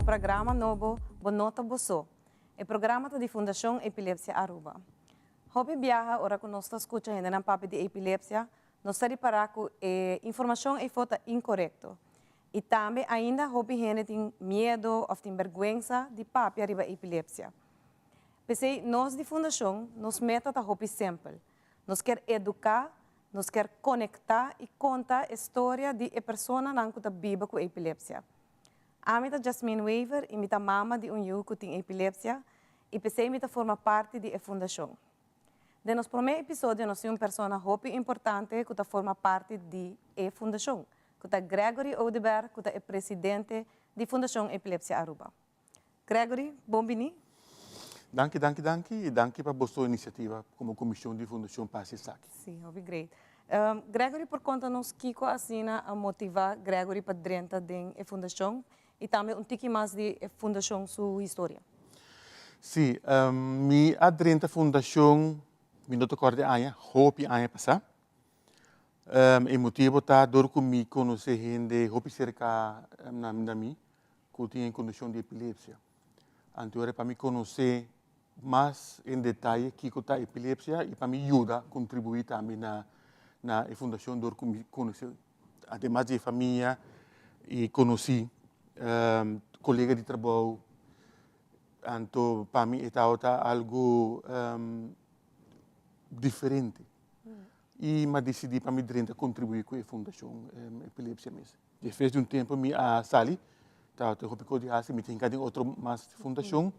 programa nobo Bo No Ta Bo So. E programa ta di Fundacion Epilepsia Aruba. Hopi biaha ora cu nos ta scucha hendenan papia di epilepsia, nos ta ripara cu e informacion eyfo ta incorecto. Y tambe ainda hopi hende tin miedo of tin berguensa di papia riba epilepsia. P'esey nos di Fundacion, nos meta ta hopi simpel. Nos kier educa, nos kier conecta y conta e storia di e personanan cu ta biba cu epilepsia. Ami ta Jasmine Wever y mi ta mama di un yu cu tin epilepsia y p'esey mi ta forma parti di e fundacion. Den nos prome episodio nos tin un persona hopi importante cu ta forma parti di e fundacion, cu ta Gregory Oduber cu ta e presidente di Fundacion Epilepsia Aruba. Gregory, bon bini. Danki, danki, danki y danki pa boso iniciativa como comision di Fundacion pa haci esaki. Si, hopi great. Gregory por conta nos kico asina a motiva Gregory pa drenta den e fundacion y tambe un tiki mas di e fundacion su historia? Si, mi a drenta fundacion, mi no ta corda e aña, hopi aña pasa. E motibo ta dor cu mi conoce hende hopi cerca na mi cu tin e condicion di epilepsia. Anto ora pa mi conoce mas en detaye kico ta epilepsia y pa mi yuda contribui tambe na na e fundacion dor cu mi conoce ademas di e famia y conoci colega di trabou. Anto pa mi e tabata algo diferente. Y mi a dicidi pa mi drenta contribui cu e fundacion Epilepsia mes. Despues di un tempo mi a sali, tabata hopi cos di haci, mi tin den otro mas fundacion.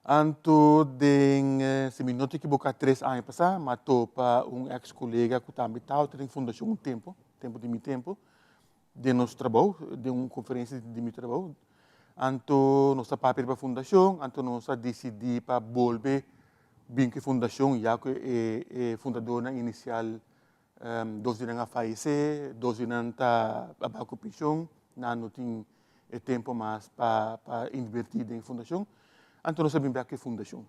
Anto den, si mi no ta ekiboca, tres aña pasa, mi a topa un ex colega cu tambe tabata den fundacion un tempo, tempo di mi tempo, den nos trabou, den un conferencia di mi trabou. Anto nos a papia riba fundacion, anto nos a dicidi pa bolbe bin cu e fundacion ya cu e e fundadornan inicial dos di nan a fayece, dos di nan ta a baha cu pension, nan no tin e tempo mas pa pa inverti den e fundacion, anto nos a bin bek cu e fundacion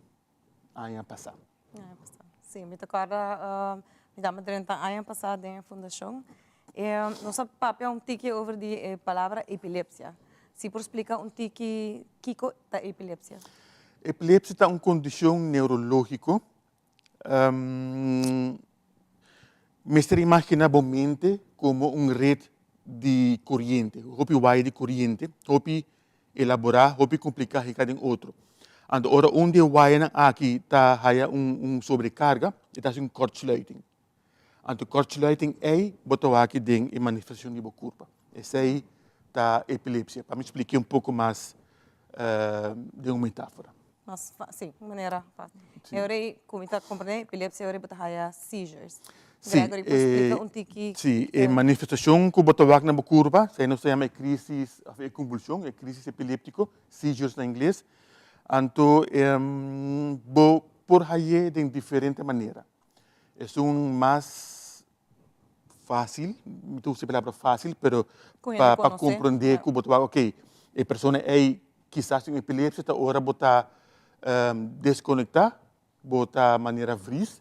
aña pasa. Aña pasa, si, mi ta corda mi tabata drenta aña pasa den e fundacion, nos a papia un tiki over di e palabra epilepsia. Si por splica un tiki kico ta epilepsia? Epilepsia ta un condicion neurologico. Mester imagina bo mente como un red di coriente, hopi waya di coriente, hopi elabora, hopi complica hika den otro. Anto ora un di e wayanan aki ta haya un sobrecarga, e ta haci un kortsluiting. Anto kortsluiting ei bo ta wak den e manifestacion di bo curpa. Esei ta epilepsia. Pa mi splica un poco mas den un metafora. Mas si, un manera facil. E ora ei cu mi ta comprende epilepsia e ora ei bo ta haya seizures. Si, Gregory por splica un tiki. Si, e manifestacion cu bo ta wak na bo curpa, esei nos ta yama e crisis of e convulsion, e crisis epileptico, seizures na ingles. Anto bo por haye den diferente manera. Esun mas fácil, mi ta usa e palabra fácil, pero pa pa comprende cu bo ta wak, ok, e persona ey kisas tin epilepsia ta ora bo ta desconecta, bo ta manera vries,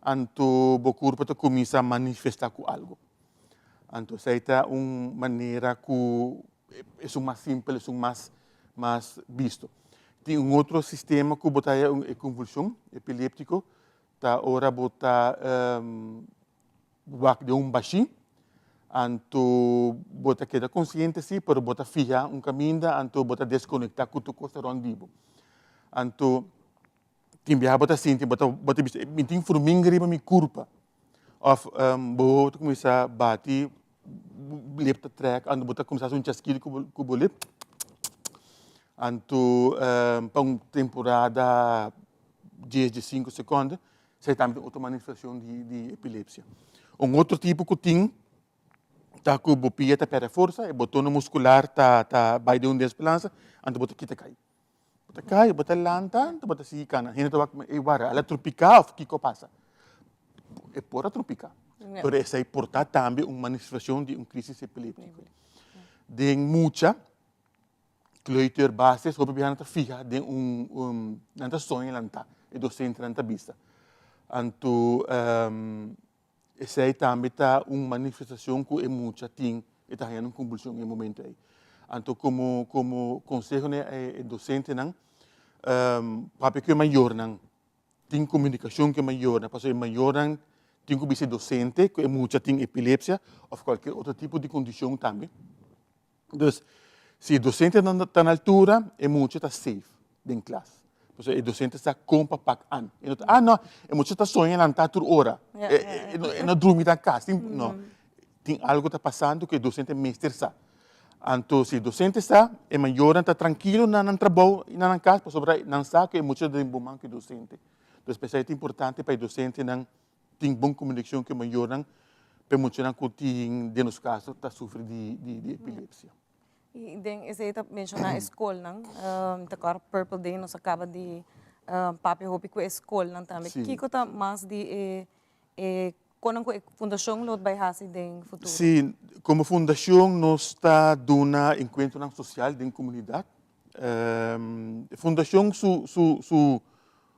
anto bo curpa ta cuminsa manifesta cu algo. Anto esey ta un manera cu esun mas simpel, esun mas mas bisto. Tin un otro sistema cu bo ta haya e convulsion epileptico, Ta ora bo ta wak den un bashí, anto bo ta keda konsiente sí, pero bo ta fiha un kaminda, anto bo ta deskonektá ku tur kos ta rònt di bo. Anto tin biaha bo ta sinti, bo ta bo ta bisa, mi tin furminga riba mi kurpa, òf bo ta kuminsá bati, bo lep ta trèk, anto bo ta kuminsá hasi un chaskido ku bo ku bo lep, anto pa un temporada dies di sinku sekonde, esei tambe ta un otro manifestashon di epilepsia. Un otro tipo ku tin ta ku bo pia ta pèrdè forsa, e bo tono muskular ta ta bai den un desbalansa, anto bo ta kita kai. Bo ta kai, bo ta lanta, anto bo ta sigui kana. Hende ta wak, ey wara, al a trupiká òf kiko a pasa? E por a trupiká, pero esei por ta tambe un manifestashon di un krisis epiléptiko. Den mucha, Kleuter, basis, hopi biaha nan ta fiha den un, nan ta soña lantá, e dosentenan ta bisa. Anto esei tambe ta un manifestashon ku e mucha tin, e ta haña un konvulshon e momento ei. Anto komo komo konseho na e dosentenan, papia ku e mayornan, tin komunikashon ku e mayornan, pasobra e mayornan tin ku bisa e dosente ku e mucha tin epilepsia òf kualke otro tipo di kondishon tambe. Dus, si e dosentenan ta na altura, e mucha ta safe den klas. Pasobra e dosente sa kon pa pak an. E no ta, ah no, e mucha ta soña lantá tur ora, e no drumi na kas. No, tin algu ta pasando ku e dosente mester sa. Anto si e dosente sa, e mayornan ta trankilo na nan trabou i na nan kas pasobra nan sa ku e mucha ta den bon man ku e dosente. Entonces p'esei ta importante pa e dosentenan tin bon komunikashon ku e mayornan pa e muchanan ku tin, den nos kaso, ta sufri di di epilepsia. I den esei ta menshoná e skolnan. Mi ta kòrda Purple Day nos a kaba di papia hopi ku e skolnan tambe. Kiko ta mas di e e konan ku e fundashon lo bai hasi den futuro? Sí, komo fundashon nos ta duna enkuentronan sosial den komunidat. Fundashon su su su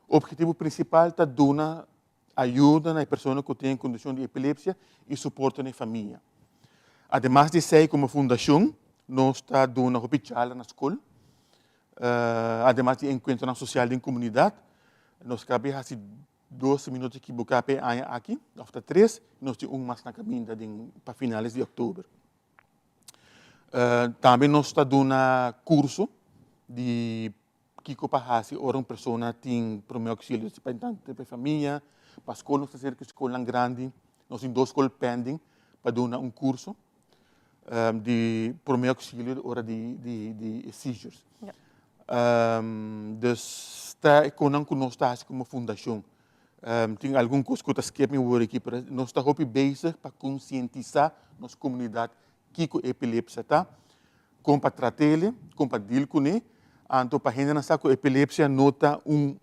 ophetivo prinsipal ta duna ayuda na e persona ku tin e kondishon di epilepsia i soporte na e famia. Ademas di esei komo fundashon nos ta duna hopi charla na skol, ademas di enkuentronan sosial den komunidat. Nos kabe hasi Dos si mi no ta ekiboká pa e aña aki, òf ta tres, nos tin un mas na kaminda den pa finales di òktober. Tambe nos ta duna kurso di kiko pa hasi ora un persona tin promé òksilio, si pa tantu pa e famia, pa skol nos ta sera ku skolnan grandi, nos tin dos skol pending pa duna un kurso di promé òksilio ora di di seizures. Dus ta e konan ku nos ta hasi komo fundashon. Tin algun kos ku ta skep mi wor aki, pero nos ta hopi bezig pa konsientisá nos komunidat kiko epilepsia ta, kon pa trat'el, kon pa dil kuné, anto pa hendenan sa ku epilepsia no ta un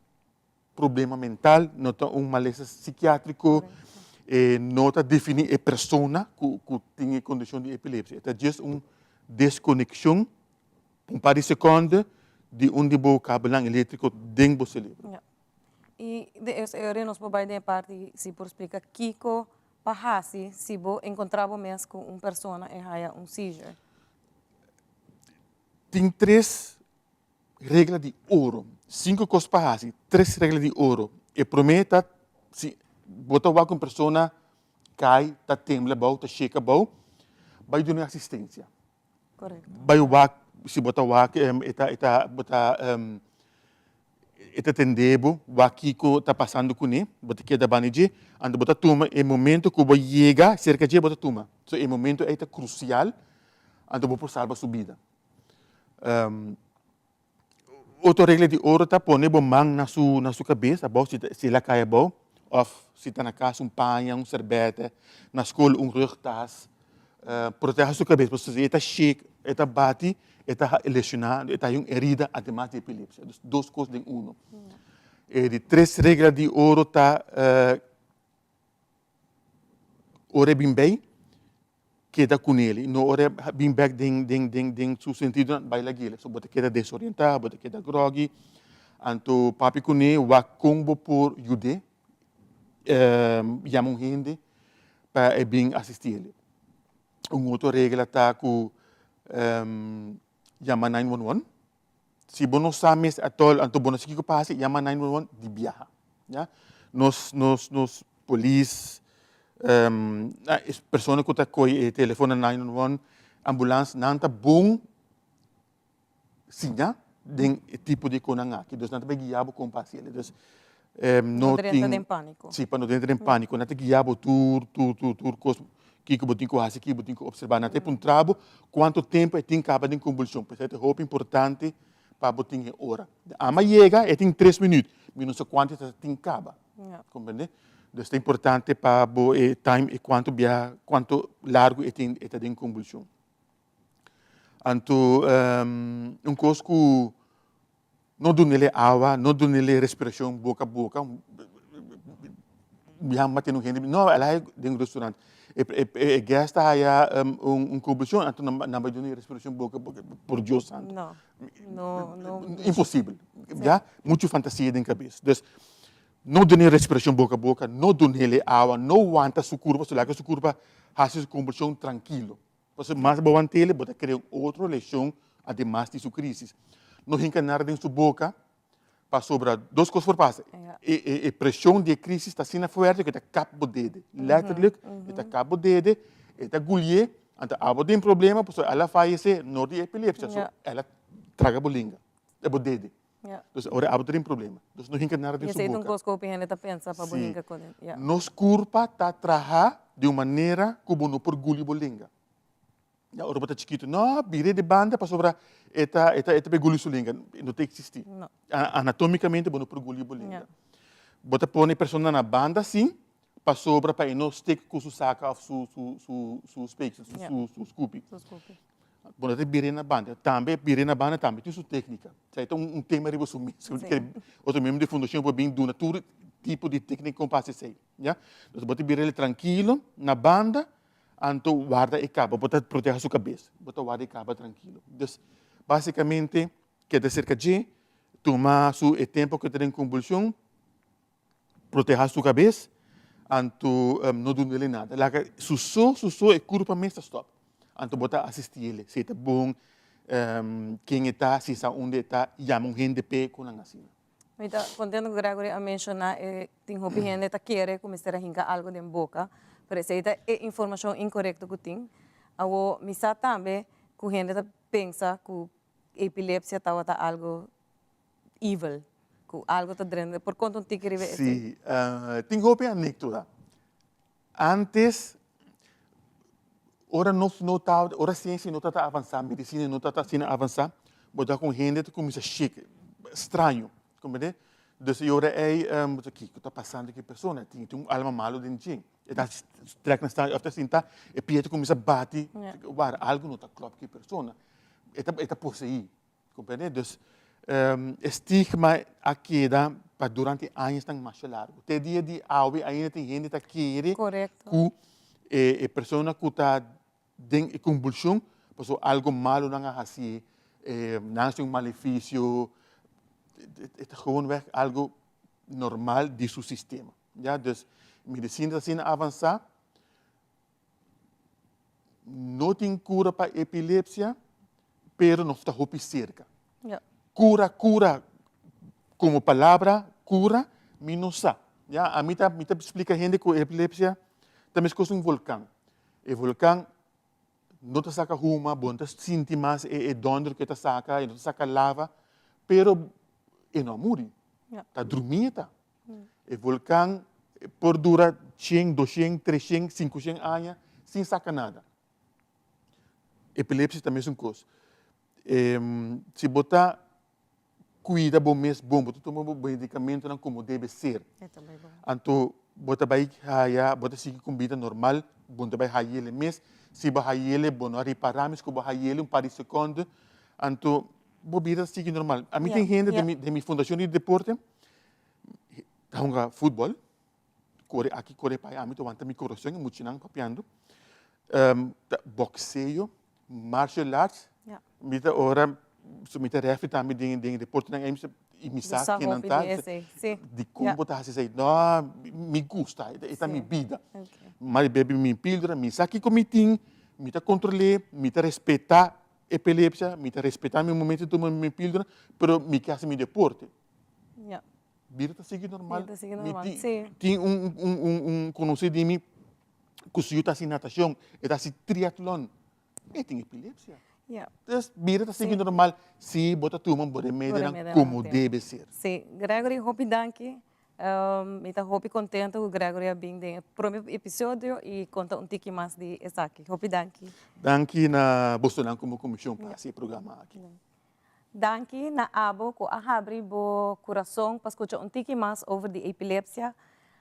problema mental, no ta un malesa sikiatriko, e no ta definí e persona ku ku tin e kondishon di epilepsia. E ta djis un deskonekshon un par di sekonde di un di bo kabelnan eléktriko den bo selebro. Ja. I de es ora nos por bai den e parti si por splika kiko pa hasi si bo enkontrá bo mes ku un persona e haya un seizure. Tin tres Regla di oro. Sinku kos pa hasi, tres regla di oro. E promé ta, si bo ta wak un persona kai, ta tembla abou, ta shake abou, bai duna asistensia. Korekto. Bai wak, si bo ta wak e ta e ta bo ta e ta tende bo, wak kiko ta pasando kuné, bo ta keda banda dje, anto bo ta tuma e momento ku bo yega serka dje bo ta tuma. So e momento ei ta krusial, anto bo por salba su bida. Otro regla di oro ta pone bo man na su na su kabes abou si si el a kai abou òf si ta na kas un paña un serbete na skol un rugtas proteha su kabes pasobra si e ta shake e ta bati e ta lesioná e ta haña un herida ademas di epilepsia dus dos kos den uno. E di tres regla di oro ta ora e bin bei keda ku nel i no ora e bin bek den den den den su sentidonan bai lag'el. So bo ta keda desorientá, bo ta keda grògi. Anto papia kuné wak kon bo por yud'é, yama un hende pa e bin asistí el. Un otro regla ta ku yama 911. Si bo no sa mes atòl anto bo no sa kiko pa hasi, yama 911 di biaha. Ya. Nos, nos, nos polis, e persona ku ta kohe e telefon na 911, ambulans, nan ta bon siña den e tipo di konan aki. Dus nan ta bai guia bo kon pa hasi el. Dus no No drenta den pániko. Si, pa no drenta den pániko. Nan ta guia bo tur, tur, tur, tur kos. Kiko bo tin ku hasi, kiko bo tin ku opservá. Nan ta puntra bo kuantu tempu e tin kaba den konvulshon. P'esei ta hopi importante pa bo tin e ora. Ama yega e tin tres minüt, mi no sa kuantu e ta tin kaba. Komprendé? Dus ta importante pa bo e time e kuantu bia, kuantu largu e tin e ta den konvulshon. Anto un kos ku no dunele awa, no dunele respirashon boka boka, biaha mati un hende, no, el a haya den un restaurant, e guest a haya un konvulshon, anto nan bai duna e respirashon boka boka, por Dios santo. No, no, no. Imposibel, ya, muchu fantasia den kabes. Dus, no dun'e respirashon boka boka, no dunele awa, no wanta su kurpa, so laga su kurpa hasi su konvulshon trankilo. Pasobra mas bo want'el, bo ta krea un otro leshon ademas di su krisis. No hinka nada den su boka, pasobra dos kos por pasa. E preshon di e krisis ta asina fuerte ku e ta kap bo dede. Letterlijk, e ta kap bo dede, e ta gulié, anto abo tin problema pasobra el a fayesé no di epilepsia, so el a traga bo linga, bo dede. Dus ora abo ta tin problema. Dus no hinka nada den su boka. Esei ta un kos ku hopi hende ta pensa pa bo hinka ku den. Nos kurpa ta traha di un manera ku bo no por guli bo lenga. Ya ora bo ta chikitu, no, bira di banda pasobra e ta e ta e ta bay guli su lenga. No ta existi. Anatomicamente bo no por guli bo lenga. Bo ta pone e persona na banda asin pasobra pa e no stek ku su saka of su su su su speeksel, su su skupi. Bo no ta bira na banda. Tambe bira na banda tambe tin su teknika. Esei ta un tema riba su mes. Otro miembro di fundashon por bin duna tur tipo di teknika kon pa hasi esei. Ya. Entonces bo ta bira el trankilo na banda, anto warda e kaba. Bo ta proteha su kabes. Bo ta warda e kaba trankilo. Dus basikamente keda serka dje, tuma su e tempo ku e ta den konvulshon, proteha su kabes, anto no dunele nada. Laga su so, su so e kurpa mes ta stòp. Anto bo ta asisti ele, si e ta bon, ken e ta, si e sa unda e ta, yama un hende p'e, ku nan asina. Mi ta contento cu Gregory a menciona e tin hopi hende ta kere cu mester a hinca algo den boca, pero esey ta e informacion incorecto cu tin. Awo mi sa tambe cu hende ta pensa cu epilepsia tabata algo evil, cu algo ta drenta. Por conta un tiki riba esey? Si, tin hopi anecdota. Antes, ora nos no ta, ora ciencia no ta avansa, medicina no ta asina avansa, bo ta con hende ta cuminsa shake, straño, comprende? Dus e ora ey, bo ta kico ta pasando cu e persona? Tin un alma malo den dje. E ta trek na straño, of ta sinta, e pia ta cuminsa bati, wara, algo no ta klop cu e persona. E ta, e ta posei. Comprende? Dus e stigma a keda pa durante añasnan masha largu. Te dia di awe ainda tin hende ta kere ku e persona ku ta den e konvulshon pasobra algo malo nan a hasié, nan a hasi un malefisio, e ta gewoonweg algo normal di su sistema. Ya, dus medisina ta asina avansá. No tin cura pa epilepsia, pero nos ta hopi cerca. Ja. Cura, cura, como palabra, cura, mi no sa. Ja, a mi ta, mi ta splica hende cu epilepsia ta mescos un volcan. E volcan no ta saca huma, bo no ta sinti mas e, e donder cu e ta saca, e no ta saca lava, pero e no a muri. Ja. Ta drumi e ta. E volkan por dura shen, doshen, treshen, sinkoshen aña sin saka nada. Epilepsia ta mesun kos. Si bo ta kuida bo mes bon, bo ta tuma bo medikamentonan komo debe ser, anto bo ta bai haya, bo ta sigui ku un bida normal, bo no ta bai hayele mes. Si bo hayele, bo no a ripará mes ku bo hayele un par di sekonde, anto bo bida ta sigui normal. Ami tin hende den mi fundashon di deporte Ta hunga futbol, kore aki kore pa ami ta wanta mi kurason e muchanan papiando. Ta boxeo, martial arts, mi ta ora mi ta refi tambe den den deportenan ei i mi sa kinan ta, dikon bo ta hasi esei? No, mi gusta, e ta mi bida. Mi a bebe mi pildora, mi sa kiko mi tin, mi ta kontrol'é, mi ta respetá epilepsia, mi ta respetá mi momento di tuma mi pildora, pero mi ke hasi mi deporte. Ja. Bida ta sigui normal. Bida ta sigui normal, Mi sí. Tin un, un, un, un conocí di mi cu su yu ta haci natacion, e ta haci triatlon. E tin epilepsia. Ja. Dus bida ta sigui Sí. normal si bo ta tuma bo remedionan remedionan, como sí. debe ser. Sí, Gregory, hopi danki. Mi ta hopi contento cu Gregory a bin den e prome episodio y conta un tiki mas di esaki. Hopi danki. Danki na bosonan como comision pa haci e programa aki. Danki na abo ku a habri bo kurason pa skucha un tiki mas over di epilepsia.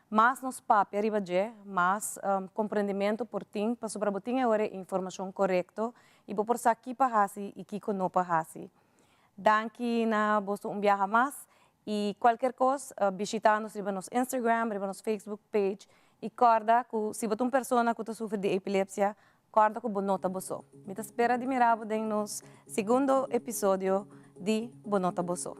Mas nos papia riba dje, mas komprendimentu por tin pasobra bo tin e ora e informashon korekto i bo por sa ki pa hasi i kiko no pa hasi. Danki na boso un biaha mas i kualker kos bishita nos riba nos Instagram, riba nos Facebook page i kòrda ku si bo ta un persona ku ta sufri di epilepsia Corda cu bo no ta bo so. Mi ta spera di mira bo den nos segundo episodio di Bo No Ta Bo So.